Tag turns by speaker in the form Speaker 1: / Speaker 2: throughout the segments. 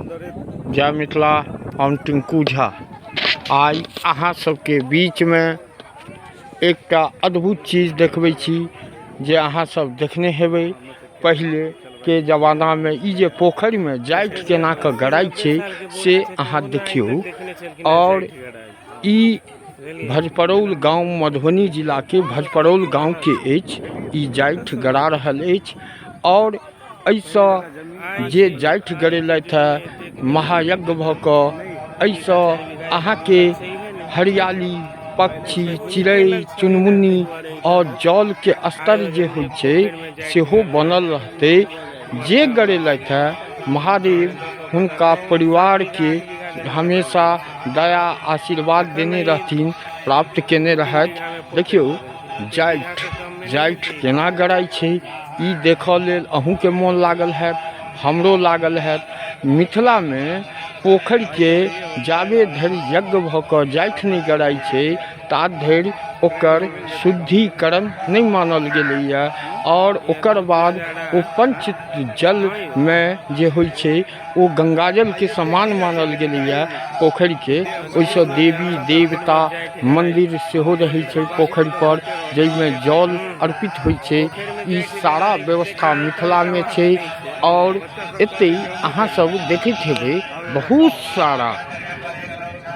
Speaker 1: जय मिथिला। हम टिंकू झा आइ अहाँ सबके बीचमे एकटा अद्भुत चीज देखबै छी जे अहाँ सब देखने हेबै पहिलेके जमानामे ई जे पोखरिमे जाठि केना कऽ गड़ाइ छै से अहाँ देखियौ। आओर ई भजपरौल गाँव मधुबनी जिलाके भजपरौल गाँवके अछि। ई जाठि गड़ा रहल अछि आओर एहिसँ जे जाठि गड़ेलथि हँ महायज्ञ भऽ कऽ एहिसँ अहाँके हरियाली, पक्षी, चिड़ै चुनमुनी आओर जलके स्तर जे होइ छै सेहो बनल रहतै। जे गड़ेलथि हँ महादेव हुनका परिवारके हमेशा दया आशीर्वाद देने रहथिन, प्राप्त केने रहथि। देखियौ जाठि जाठि केना गड़ाइ छै ई देखऽ लेल अहूँके मोन लागल हैत, हमरो लागल हैत। मिथिलामे पोखरिके जाबे धरि यज्ञ भऽ कऽ जाठि नहि गड़ाइ छै ता धरि ओकर शुद्धिकरण नहि मानल गेलैए। आओर ओकर बाद ओ पञ्च जलमे जे होइ छै ओ गङ्गाजलके समान मानल गेलैए पोखरिके। ओहिसँ देवी देवता मन्दिर सेहो रहै छै पोखरिपर, जाहिमे जल अर्पित होइ छै। ई सारा व्यवस्था मिथिलामे छै। आओर एतहि अहाँ सब देखैत हेबै बहुत सारा,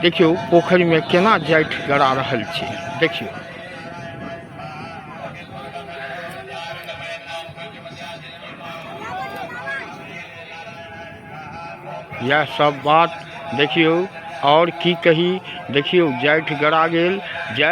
Speaker 1: देखियौ पोखरिमे केना जाठि गड़ा रहल छै, देखियौ। इएह सब बात देखियौ। आओर की कही, देखियौ जाठि गड़ा गेल। जय।